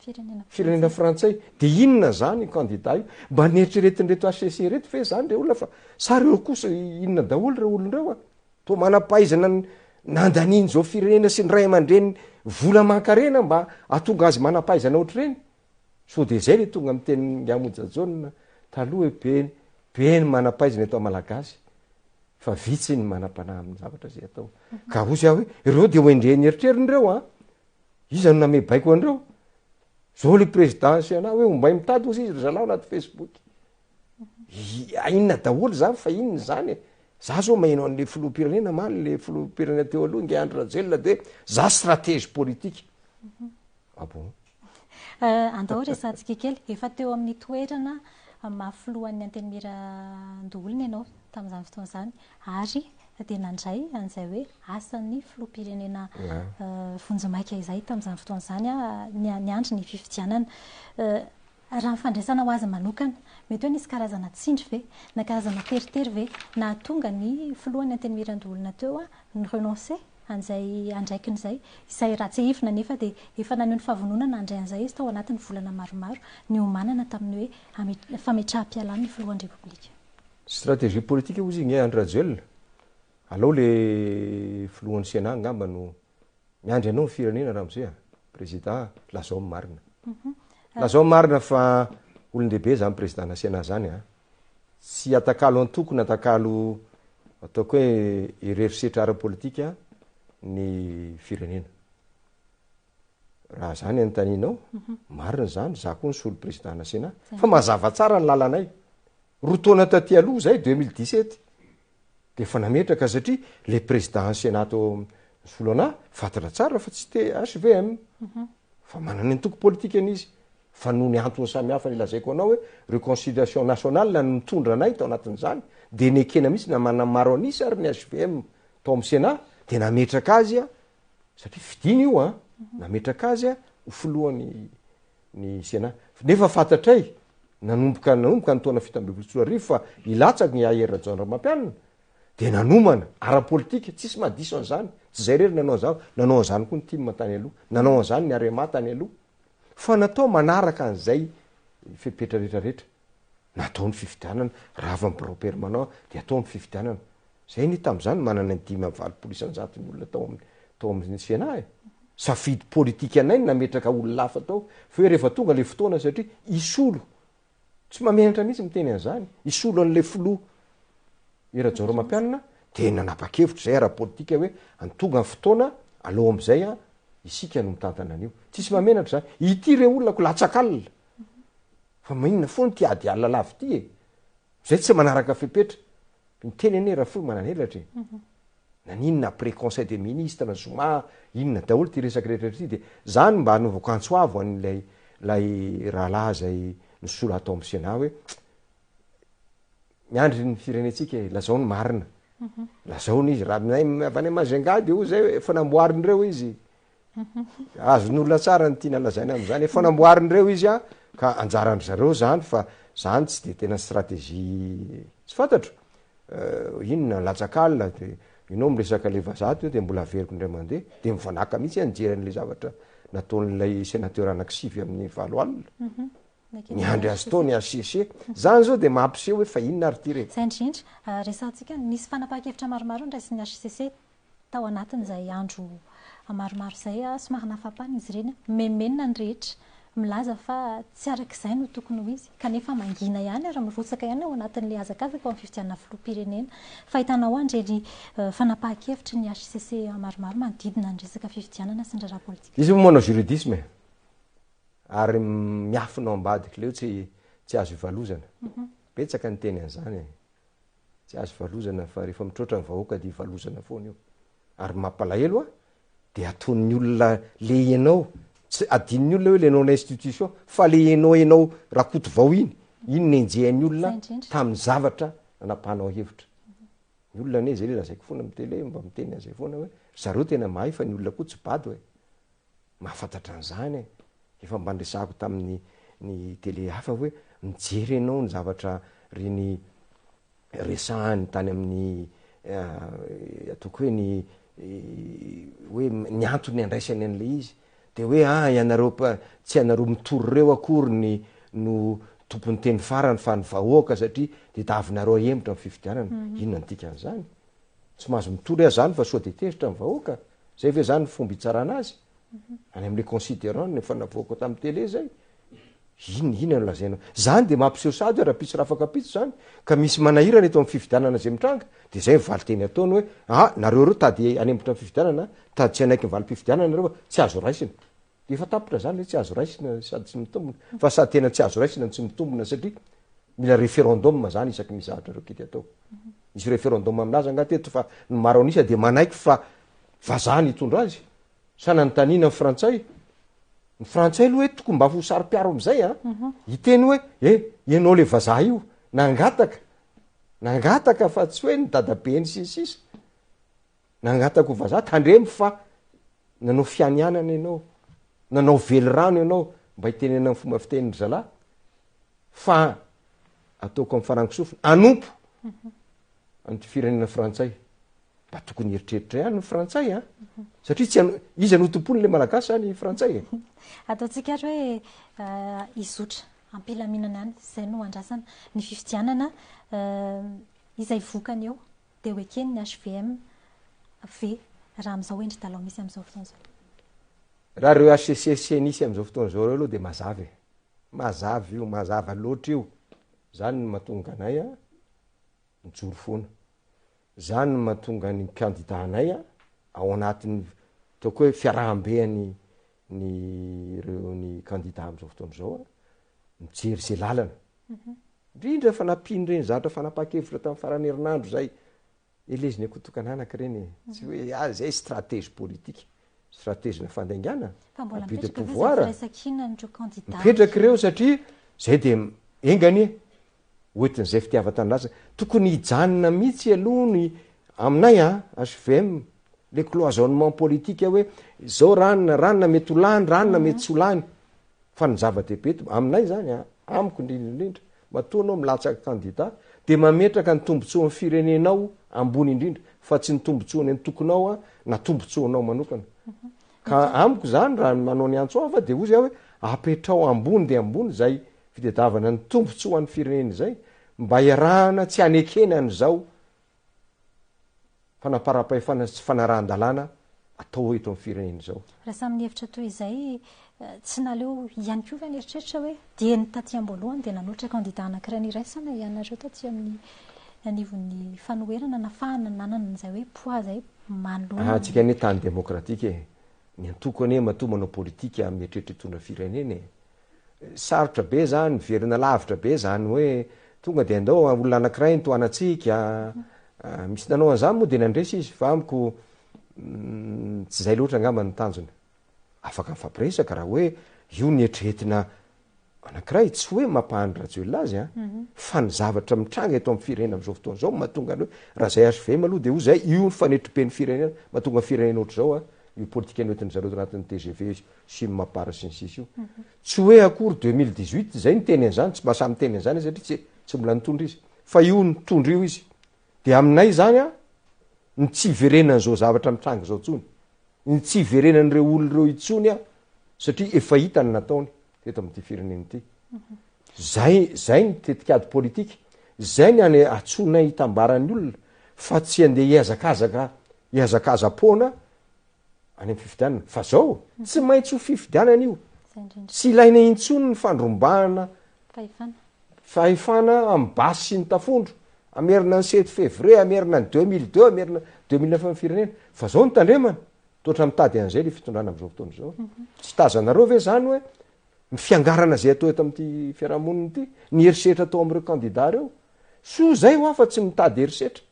firenena frantsay. Dia inona zany io candidat io? Mba neritreretin'ireto HCC ireto ve zany re olona fa sa reo kosa inona daholo reo olona reo an? Toa manam-pahaizana nandanian'izao firenena sy ny ray aman-dreny vola aman-karena mba hahatonga azy manam-pahaizana ohatr'ireny? Sao dia zay le tonga amin'ny tenin'i Ingahy Monja Jaona taloha hoe be be ny manam-pahaizana eto Malagasy fa vitsy ny manam-panahy amin'ny zavatra izay atao. Ka hozy aho hoe ireo dia ho endrehin'ny eritreriny ireo an! Iza no name baiko an'ireo? Zao le président Sénat hoe ombay mitady hozy izy ry zalahy anaty Facebook. Inona daholo zany fa inona zany e? Za zao maheno an'le filoham-pirenena maly le filoham-pirenena teo aloha Ingahy Andry Rajoelina de za stratège politique. Ah bon? Andao resahantsika kely. Efa teo amin'ny toerana maha filohan'ny Antenimierandoholona ianao tamin'izany fotoana izany ary dia nandray an'izay hoe asan'ny filoham-pirenena vonjimaika izay tamin'izany fotoana izany niandry ny fifidianana. Raha ny fandraisana ho azy manokana, mety hoe nisy karazana tsindry ve na karazana teritery ve nahatonga ny filohan'ny Antenimierandoholona teo ni-renoncer an'izay andraikiny izay, izay raha tsiahivina anefa dia efa naneho ny fahavononana handray an'izay izy tao anatin'ny volana maromaro niomanana tamin'ny hoe fametraham-pialany ny filohan'ny Repoblika. Stratégie politique hozy i Andry Rajoelina, alao le filohan'ny Sénat angamba no miandry anao ny firenena ramose a, président lazao ny marina. Lazao ny marina fa olon-dehibe zany président-na Sénat zany a. Tsy atakalo antoko na atakalo ataoko hoe herisetra ara-politika ny firenena. Raha zany anontanianao, marina zany, za koa nisolo président-na Sénat. Fa mazava tsara ny lalanay. Roa taona taty aloha zay, 2017, de efa nametraka satria le président Sénat teo nisolo anah, fantatra tsara fa tsy te HVM. Fa manana ny antoko politikany izy. Fa noho ny antony samihafa nilazaiko anao hoe reconciliation nationale no nitondra anay tao anatin'izany dia nekena mihitsy na manana maro an'isa ary ny HVM tao amin'ny Sénat dia nametraka azy satria fidina io an, nametraka azy ho filohan'ny ny Sénat. Nefa fantatray nanomboka nanomboka ny taona 2017 fa hilatsaka ny AR Rajaonarimampianina dia nanomana ara-politika, tsisy mahadiso an'izany, tsy izay irery nanao an'izany, nanao an'izany koa ny tim tany aloha, nanao an'izany ny Arema tany aloha. Fa natao manaraka an'izay fepetra rehetra rehetra. Natao ny fifidianana, rava ny birao permanent dia atao ny fifidianana. Zay anie tamin'izany manana ny 85% ny olona tao amin'ny tao amin'ny Sénat e. Safidy politikanay ny nametraka olona hafa tao fa hoe rehefa tonga le fotoana satria hisolo, tsy mahamenatra mihitsy miteny an'izany, hisolo an'ilay filoha I Rajaonarimampianina dia nanapa-kevitra izay ara-politika hoe tonga ny fotoana, aleo amin'izay isika no mitantana an'io. Tsisy mahamenatra izany. Ity re olona ko latsak'alina. Fa maninona foana ity ady alina lava ity e? Izay tsy manaraka fepetra. Miteny anie Rafohy manan'elatra e. Naninona après conseil des ministres zoma inona daholo ity resaka rehetra ity dia za no mba anaovako antso avo an'ilay ilay rahalahy izay nisolo ato amin'ny Sénat hoe Miandry ny firenentsika e, lazao ny marina. Lazao ny izy, raha aminay avy any Majunga de hoy zay hoe efa namboarin'ireo izy. Azon'olona tsara ny tiana lazaina amin'izany, efa namboarin'ireo izy a, ka anjaran-dry zareo zany fa zany tsy de tena stratégie tsy fantatro. Inona latsak'alina de ianao miresaka le vazaha teo de mbola averiko indray mandeha, de mivanàka mihitsy aho nijery an'le zavatra nataon'ilay sénateur anaky 89 alina. Niandry azy tao ny HCC. Zany zao dia mampiseho hoe fa inona ary ity re? Izay indrindra. Resahantsika, nisy fanapahan-kevitra maromaro noraisin'ny HCC tao anatin'izay andro maromaro izay. Somary nafampana izy ireny. Mimenomenona ny rehetra. milaza fa tsy araka izay no tokony ho izy, kanefa mangina ihany ary mirotsaka ihany ao anatin'ilay hazakazaka ao amin'ny fifidianana filoham-pirenena. Fahitanao an'ireny fanapahan-kevitry ny HCC maromaro manodidina ny resaka fifidianana sy ny raharaha politika. Izy moa manao juridisme e! Ary miafina ao ambadik'ilay eo tsy tsy azo ivalozana. Betsaka ny teny an'izany e! Tsy azo ivalozana fa rehefa mitroatra ny vahoaka dia ivalozana foana io. Ary mampalahelo a, dia ataon'ny olona le ianao, tsy adinon'ny olona hoe le non institution fa le ianao ianao Rakotovao iny, iny nenjehan'ny olona tamin'ny zavatra nanapahanao hevitra. Ny olona anie zay le lazaiko foana amin'ny tele, mba miteny an'izay foana hoe ry zareo tena mahay fa ny olona koa tsy bado e. Mahafantatra an'izany e. Efa mba niresahako tamin'ny ny tele hafa hoe mijery ianao ny zavatra reny resahany tany amin'ny ataoko hoe ny hoe ny antony andraisany an'ilay izy de hoe ah ianareo tsy ianareo mitory ireo akory ny no tompon'ny teny farany fa ny vahoaka satria de davinareo ahemotra ny fifidianana. Inona ny dikan'izany? Tsy mahazo mitory aho zany fa sao de tezitra ny vahoaka. Zay ve zany ny fomba hitsarana azy? Any amle considerant ny efa navoaka tamin'ny télé zay. Inona inona no lazainao? Zany de mampiseho sady hoe rahampitso rafakampitso zany ka misy manahirana eto amin'ny fifidianana zay mitranga de zay ny valinteny ataony hoe ah nareo reo tady hanembotra ny fifidianana, tady tsy hanaiky ny valim-pifidianana nareo fa tsy azo raisina. De efa tapitra zany le tsy azo raisina sady tsy mitombina fa sady tena tsy azo raisina no tsy mitombina satria mila référendum zany isaky misy zavatra requête atao. Nisy référendum milaza angaha teto fa ny maro an'isa dia manaiky fa vazaha ny hitondra azy? Sa nanontaniana ny frantsay? Ny frantsay aloha hoe tokony mba ho saro-piaro amizay a! Hiteny hoe eh ianao le vazaha io nangataka, nangataka fa tsy hoe ny dadabeny sy ny sisa. Nangataka ho vazaha, tandremo fa nanao fianianana ianao, nanao velirano ianao mba hitenenana ny fomba fitenin-dry zalahy fa ataoko amin'ny farango sofina, hanompo an'ity firenena frantsay. Mba tokony hieritreritra ihany ny frantsay a! Satria tsy hano-, iza no tompony le malagasy sa ny frantsay e? Ataontsika ary hoe hizotra am-pilaminana any, izay no andrasana. Ny fifidianana izay vokany eo. Dia ho eken'ny HVM ve raha amin'izao endri-dalao misy amin'izao fotoana izao? Raha ireo HCC sy CENI amin'izao fotoana izao ireo aloha dia mazava e. Mazava io, mazava loatra io. Izany no mahatonga anay mijoro foana. Izany no mahatonga ny kandida anay ao anatin'ny ataoko hoe fiarahambe an'ny ny ireo ny kandida amin'izao fotoana izao mijery izay lalana. Indrindra fa nampian'ireny zavatra fanapahan-kevitra tamin'ny faran'ny herinandro izay elezin'ny akoho tokan'anaka ireny e. Tsy hoe ah izay stratégie politique, stratégie-na fandaingana, Fa mbola abus de mipetraka ve izay pouvoir. firaisankinan'ireo kandida? Mipetraka ireo satria izay dia enga anie hoentin'izay fitiavan-tanindrazana. Tokony hijanona mihitsy aloha ny aminay an, HVM, le cloisonnement politique hoe izao ranona, ranona mety ho lany, ranona mety tsy ho lany. Fa ny zava-dehibe eto, aminay izany an, amiko indrindra indrindra, matoa anao milatsaka kandida dia mametraka ny tombotsoan'ny firenenao ambony indrindra fa tsy ny tombotsoan'ny antokonao an, na tombotsoanao manokana. Ka amiko izany raha manao ny antso avo dia hozy aho hoe apetrao ambony dia ambony izay fitadiavana ny tombotsoan'ny firenena izay mba hiarahana tsy hanekena an'izao fanaparam-pahefana sy tsy fanarahan-dalàna atao eto amin'ny firenena izao. Raha samy nihevitra toy izay, tsy naleo ihany koa ve nieritreritra hoe dieny taty am-boalohany dia nanolotra kandida anankiray niraisana ianareo taty amin'ny anivon'ny fanoherana nafahana nanana an'izay hoe poids izay manoloana ny. Antsika anie tany demokratika e! Ny antoko anie matoa manao politika mieritreritra hitondra firenena e! Sarotra be zany, miverina lavitra be zany hoe tonga de andao olona anakiray no tohanantsika, misy nanao an'zany moa de nandresy izy fa amiko tsy zay loatra angamba ny tanjona. Afaka mifampiresaka raha hoe io ny eritreretina anakiray, tsy hoe mampahandry Rajoelina azy an, fa ny zavatra mitranga eto amin'ny firenena am'zao fotoana zao no mahatonga ny hoe raha zay HVM aloha de hoy zay io ny fanetriben'ny firenena, mahatonga ny firenena ohatr'izao an, io politika noentin-dry zareo tao anatin'ny tgv sy ny mapar sy ny sisa io. Tsy hoe akory 2018 izay niteny an'izany, tsy mba sahy miteny an'izany izy satria tsy tsy mbola nitondra izy. Fa io nitondra io izy. Dia aminay izany an, ny tsy hiverenan'izao zavatra mitranga izao intsony. Ny tsy hiverenan'ireo olona ireo intsony an, satria efa hita ny nataony teto amin'ity firenena ity. Zay, zay ny tetikady politika, zay ny any antsoinay hitambaran'ny olona fa tsy andeha hihazakazaka, hihazakaza-poana any amin'ny fifidianana. Fa zao, tsy maintsy ho fifidianana io. Tsy ilaina intsony ny fandrombahana fahefana amin'ny basy sy ny tafondro, hamerina ny sept février, hamerina ny 2002, hamerina 2009 amin'ny firenena. Fa zao no tandremana, toa mitady an'izay le fitondrana amin'izao fotoana izao. Tsy tazanareo ve zany hoe ny fiangarana izay atao eto amin'ity fiarahamonina ity, ny herisetra atao amin'ireo kandida ireo? Soa izay hoa fa tsy mitady herisetra.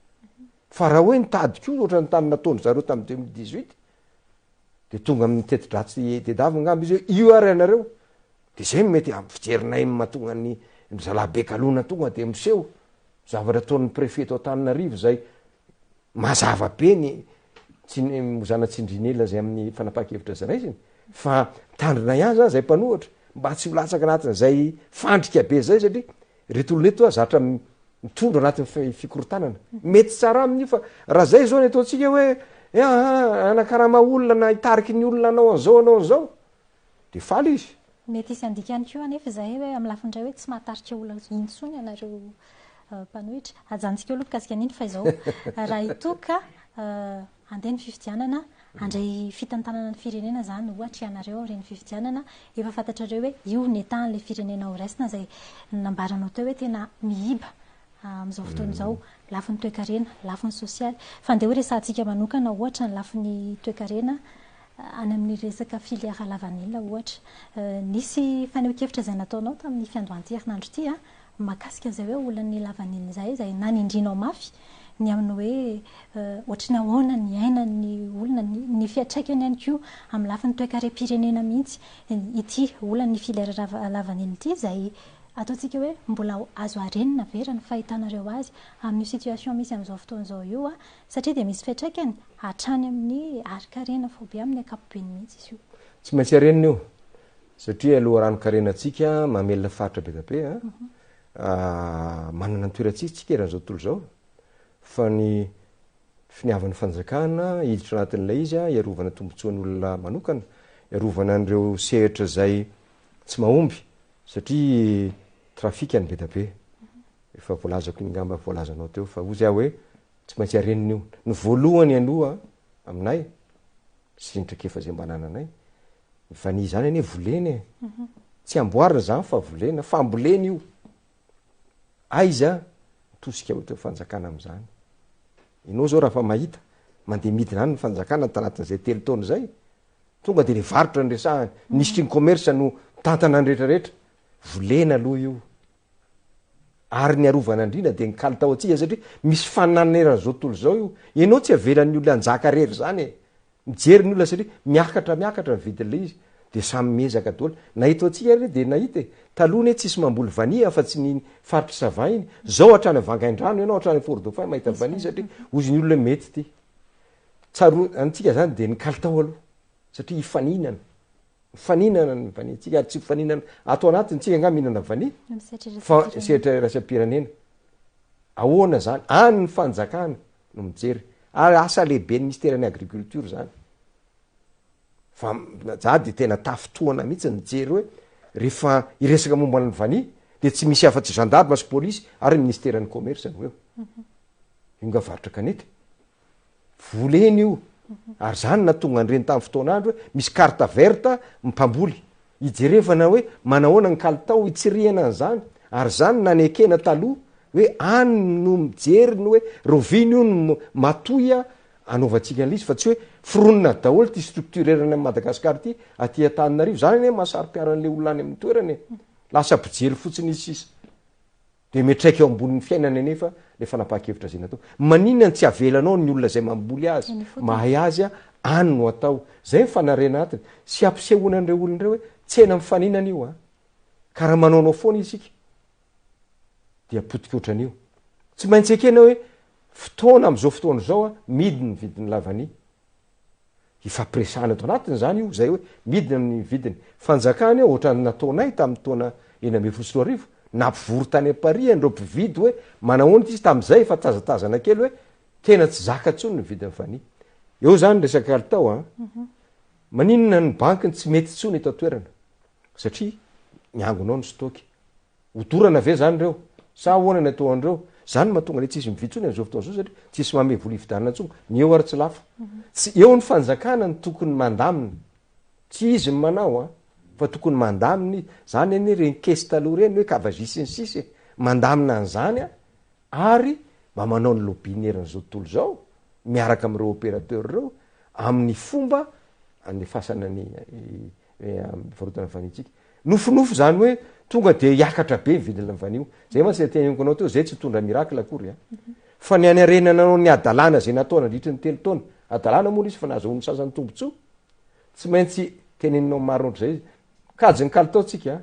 Fa raha hoe nitady koa ohatran'ny tany nataon-dry zareo tamin'ny 2018, dia tonga amin'ny teti-dratsy tedavina angamba izy hoe io ary ianareo. Dia izay no mety amin'ny fijerinay ny mahatonga ny ry zalahy be galona tonga dia miseho zavatra ataon'ny préfet eto Antananarivo izay mazava be ny tsy mozana tsindrin'ela izay amin'ny fanapahan-kevitra izay raisiny fa mitandrina ihany zany izay mpanohitra mba tsy ho latsaka anatin'izay fandrika be izay satria reto olona eto zatra mitondra anatin'ny fikorontanana. Mety tsara aminy io fa raha zay zao ny ataontsika hoe eh, ah, anakarama olona na hitariky ny olona anao an'izao anao an'izao de faly izy. Mety hisy handika ihany koa anefa izay hoe amin'ny lafiny iray hoe tsy mahatarika olona intsony ianareo eh, mpanohitra. Ajanontsika eo aloha mikasika an'iny fa izao raha hitoa ka eh, handeha ny fifidianana, handray fitantanana ny firenena izany ohatra ianareo aorian'ny fifidianana, efa fantatrareo hoe io ny état an'ilay firenena ho raisina izay nambaranao teo hoe tena miiba amin'izao fotoana izao, lafiny toekarena, lafiny sosialy. Fa andeha ho resahantsika manokana ohatra ny lafiny toekarena any amin'ny resaka filière lavanila ohatra. Nisy fanehoan-kevitra izay nataonao tamin'ny fiandohan'ity herinandro ity mahakasika an'izay hoe olan'ny lavanila izay, izay nanindrianao mafy ny amin'ny hoe ohatry ny ahoana ny iainan'ny olona, ny fiantraikany ihany koa amin'ny lafiny toekarem-pirenena mihitsy ity olan'ny filière lavanila ity izay ataontsika hoe mbola azo harenina ve raha ny fahitanareo azy amin'io situation misy amin'izao fotoana izao io satria dia misy fiantraikany hatrany amin'ny harin-karena faobe amin'ny ankapobeny mihitsy izy io. Tsy maintsy harenina io satria loharanon-karenantsika mamelona faritra be dia be a. Manana ny toerantsika isika eran'izao tontolo izao fa ny finiavan'ny fanjakana hiditra anatin'ilay izy hiarovana tombontsoan'ny olona manokana, hiarovana an'ireo sehatra izay tsy mahomby satria trafikany be dia be. Efa voalazako iny angamba voalazanao teo fa hozy aho hoe tsy maintsy harenina io. Ny voalohany aloha aminay sy ny traikefa izay mba anananay, ny vanille izany anie volena e. Tsy amboarina izany fa volena, fambolena io. Aiza ny tosika ho teo fanjakana amin'izany? Ianao izao raha fa mahita, mandeha midina any ny fanjakana tanatin'izay telo taona izay, tonga dia le varotra no resahany, minisitry ny commerce no mitantana ny rehetrarehetra. Volena aloha io. Ary ny arovana indrindra dia ny kalitaontsika satria misy fananana eran'izao tontolo izao io. Ianao tsy avelan'ny olona hanjaka rery izany e. Mijery ny olona satria miakatra miakatra ny vidin'ilay izy dia samy miezaka daholo. Na eto antsika ary dia nahita e. Taloha anie tsisy mamboly vanille afa-tsy ny faritr'i Sava iny. Zao hatrany Vangaindrano ianao, hatrany Fort Dauphin mahita vanille satria hozy ny olona hoe mety ity. Tsaroantsika izany dia ny kalitao aloha satria hifaninana. Mifaninana ny vanille-tsika ary tsy mifaninana ato anatiny tsika angaha mihinana vanille fa sehatra iraisam-pirenena. Ahoana zany? Any ny fanjakana no mijery. Ary asa lehiben'ny minisiteran'ny agriculture zany. Fa za de tena tafintohana mihitsy nijery hoe rehefa hiresaka momba ny vanille de tsy misy afa-tsy gendarme sy polisy ary ny minisiteran'ny commerce no eo. Io nga varotra kanety. Volena io. Ary zany nahatonga an'ireny tamin'ny fotoan'andro hoe misy carte verte ny mpamboly. Hijerevana hoe manahoana ny kalitao, hitsirihana an'izany. Ary zany nanekena taloha hoe any no mijery ny hoe rahoviana io no matoy anaovantsika an'ilay izy fa tsy hoe foronina daholo ity structure eran'i Madagascar ity aty Antananarivo. Zany anie mahasaro-piaro an'ilay olona any amin'ny toerana e. Lasa mpijery fotsiny izy sisa. Dia miantraika eo ambonin'ny fiainany anefa ilay fanapahan-kevitra izay natao. Maninona no tsy avelanao ny olona izay mamboly azy, mahay azy, any no atao. Izay ny fanariana atiny. Sy hampisehoana an'ireo olona ireo hoe tsena mifaninana io an. Ka raha manaonao foana isika dia potika ohatran'io. Tsy maintsy ekena hoe fotoana amin'izao fotoana izao an, midina ny vidin'ny lavania. Ifampiresahana ato anatiny izany io, izay hoe midina ny vidiny. Fanjakana io, ohatran'ny nataonay tamin'ny taona 2016, nampivory tany Paris an'ireo mpividy hoe manahoana ity izy, tamin'izay efa tazatazana kely hoe tena tsy zaka intsony ny vidin'ny vanille. Eo izany resaka kalitao an. Maninona ny banky no tsy mety intsony eto an-toerana? Satria miangona ao ny stock. Hodorana ve zany reo? Sa ahoana ny atao an'ireo? Zany no mahatonga le tsisy mividy intsony amin'izao fotoana izao satria tsisy manome vola hividianana intsony. Ny eo ary tsy lafo. Tsy eo ny fanjakana no tokony mandamina. Tsy izy no manao an. Fa tokony mandamina izy. Zany anie ireny caisse taloha ireny hoe cavagis sy ny sisa e. Mandamina an'izany an, ary mba manao ny lobby-ny eran'izao tontolo izao, miaraka amin'ireo opérateur ireo, amin'ny fomba andefasana ny fivarotana vanille-tsika. Nofinofy izany hoe tonga dia hiakatra be ny vidin'ny vanille. Zay mantsy ilay teneniko anao teo, zay tsy hitondra miracle akory an. Fa ny hanarenana anao ny hadalana izay natao nandritry ny telo taona, hadalana moa ilay izy fa nahazoan'ny sasany tombontsoa, Tsy maintsy teneninao marina ohatr'izay izy. Kajin'ny kalitao tsika a.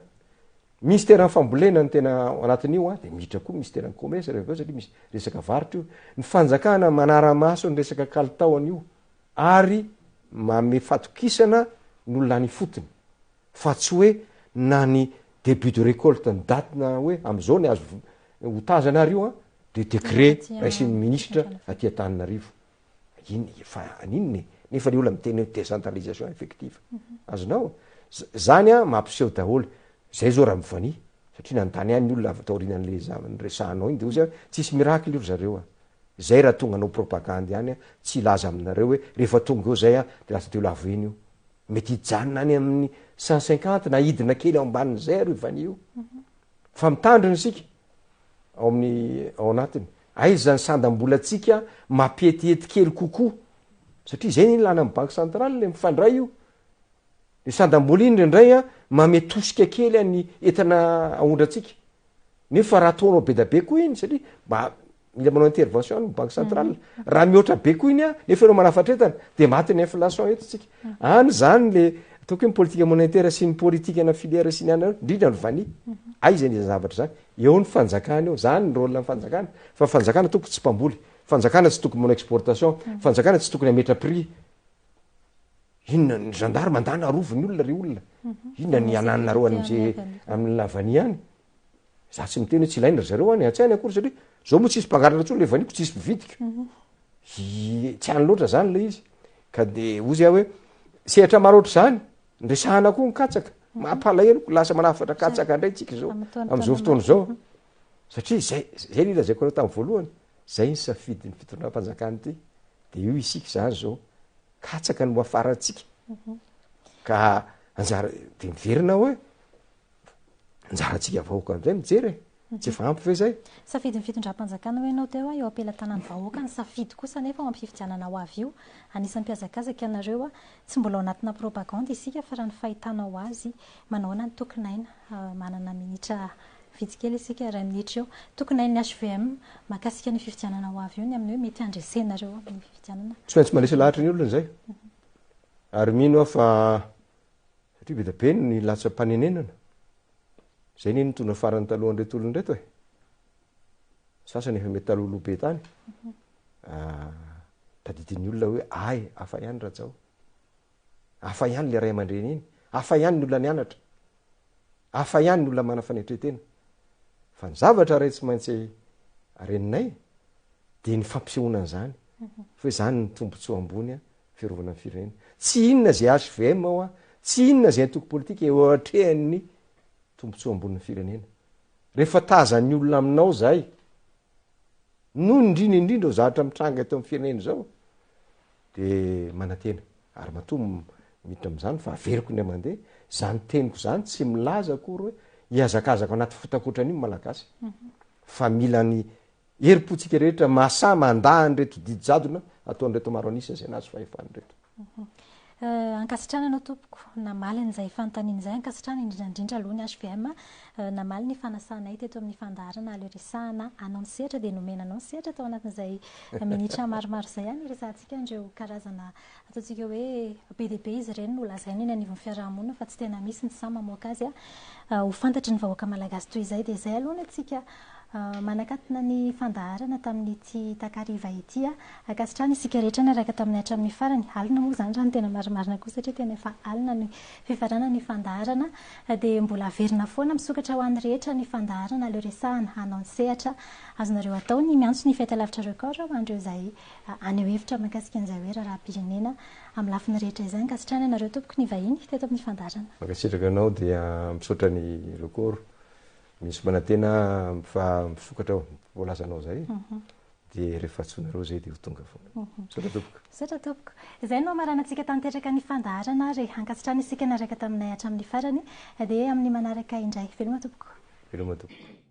Minisiteran'ny fambolena no tena ao anatin'io a, dia miditra koa minisiteran'ny commerce rehefa avy eo satria misy resaka varotra io. Ny fanjakana manara-maso ny resaka kalitao an'io ary manome fatokisana ny olona any ifotony fa tsy hoe na ny début de récolte ny date na hoe amin'izao ny azo hotazana ary io a, dia décret raisin'ny minisitra aty Antananarivo. Inn fa aninona e? Nefa le olona miteny hoe décentralisation effective. Azonao? Zany an mampiseho daholo. Zay zao raha mivania. Satria nanontany ahy ny olona avy taorianan'le zava niresahanao iny de hozy aho tsisy miracle io ry zareo a. Zay raha tonga hanao propagandy ihany an, tsy hilaza aminareo hoe rehefa tonga eo zay an de lasa teo lavo eny io. Mety hijanona any amin'ny 150 na hidina kely ao ambanin'izay ary io vania io. Fa mitandrina isika. ao amin'ny ao anatiny. Aiza ny sandam-bolantsika mampietiety kely kokoa? Satria izay ny ilana ny banque centrale, le mifandray io. Le sandam-bola iny indraindray an, manome tosika kely an'ny entana aondrantsika. Nefa raha ataonao be da be koa iny, satria mba mila manao intervention ny banque centrale. Raha mihoatra be koa iny an, nefa ianao manafatra entana, de maty ny inflation eto tsika. Any zany le ataoko hoe ny politique monétaire sy ny politique ana filière sy ny anona, indrindra ny vanille. Aiza ny zavatra zany? Eo ny fanjakana eo, zany ny rôle ny fanjakana. Fa fanjakana tompoko tsy mpamboly, fanjakana tsy tokony manao exportation, fanjakana tsy tokony hametra prix. Inona ny gendarme andana arovy ny olona ry olona. Inona ny anananareo an'izay amin'ny la vanille any? Za tsy miteny hoe tsy ilaina ry zareo any, tsy any akory satria zao moa tsisy mpangalatra intsony le vanille-ko, tsisy mpividiko. Tsy any loatra zany le izy. Ka de hozy aho hoe sehatra maro ohatr'izany, ndresahana koa ny katsaka. Mampalahelo, lasa manafatra katsaka indray tsika zao am'izao fotoana izao. Satria zay, zay ny lazaiko anao tamin'ny voalohany, zay ny safidin'ny fitondram-panjakana ity. De io isika zany zao, katsaka no hafarantsika. Ka anjara, de miverina hoe Anjarantsika vahoaka amin'izay mijery e. Tsy efa ampy ve izay? Safidin'ny fitondram-panjakana hoy ianao teo, eo am-pelatanan'ny vahoaka ny safidy kosa anefa ao amin'ny fifidianana ho avy io. Anisan'ny mpihazakazaka ianareo, tsy mbola ao anatina propagandy isika fa raha ny fahitanao azy, manao ahoana ny tokin'aina? Manana minitra vitsy kely isika, iray minitra eo. Tokin'ain'ny hvm mahakasika ny fifidianana ho avy io ny amin'ny hoe mety handresenareo amin'ny fifidianana. Tsy maintsy mandresy lahatra ny olona izay. Ary mino aho fa Satria be dia be ny latsa-panenenana. Izay anie nitondra farany talohan'ireto olona ireto e. Sasany efa mety talohaloha be tany. Ah, tadidin'ny olona hoe ay, hafa ihany Rajao. Hafa ihany le ray aman-dreny iny. Hafa ihany ny olona nianatra. Hafa ihany ny olona manana fanetren-tena. Fa ny zavatra iray tsy maintsy areninay dia ny fampisehoana an'izany. Fa hoe izany ny tombontsoa ambony fiarovana ny firenena. Tsy inona izay HVM hoa, tsy inona izay antoko politika eo atrehan'ny tombontsoa ambonin'ny firenena. Rehefa tazan'ny olona aminao izay, noho indrindra indrindra izao zavatra mitranga eto amin'ny firenena izao, dia manantena. Ary matoa miditra amin'izany fa averiko indray mandeha, izany teniko izany tsy milaza akory hoe hihazakazaka ao anaty fotaka ohatran'io ny Malagasy. Fa mila ny Herim-pontsika rehetra mahasahy mandà an'ireto didy jadona ataon'ireto maro an'isa izay nahazo fahefana ireto. Ankasitrahana anao tompoko namaly an'izay fanontaniana izay, ankasitrahana indrindra indrindra aloha ny HVM namaly ny fanasanay teto amin'ny fandaharana Aleo Resahana anao ny sehatra dia nomena anao ny sehatra tao anatin'izay minitra maromaro izay ihany niresahantsika an'ireo karazana Ataontsika hoe be dia be izy ireny no lazaina eny anivon'ny fiaraha-monina fa tsy tena misy ny sahy mamoaka azy ho fantatry ny vahoaka malagasy toy izay. Dia izay aloha ny antsika manakatona ny fandaharana tamin'ity takariva ity. Ankasitrahana isika rehetra niaraka taminay hatramin'ny farany. Alina moa izany raha ny tena marimarina koa satria tena efa alina ny fifaranan'ny fandaharana. Dia mbola averina foana misokatra ho an'ny rehetra ny fandaharana aleo resahana hanao ny sehatra. Azonareo atao ny miantso ny fahitalavitra Record ho an'ireo izay Haneho hevitra mahakasika an'izay hoe raharaham-pirenena amin'ny lafiny rehetra izay. Ankasitrahana ianareo tompoko ny vahiny teto amin'ny fandaharana. Mankasitraka anao dia misaotra ny Record. Misy manantena fa misokatra voalazanao izay. Dia rehefa antsoinareo izay dia ho tonga foana. Misaotra tompoko. Misaotra tompoko. Izay no hamaranantsika tanteraka ny fandaharana ary ankasitrahana isika niaraka taminay hatramin'ny farany. Dia amin'ny manaraka indray. Veloma tompoko. Veloma tompoko.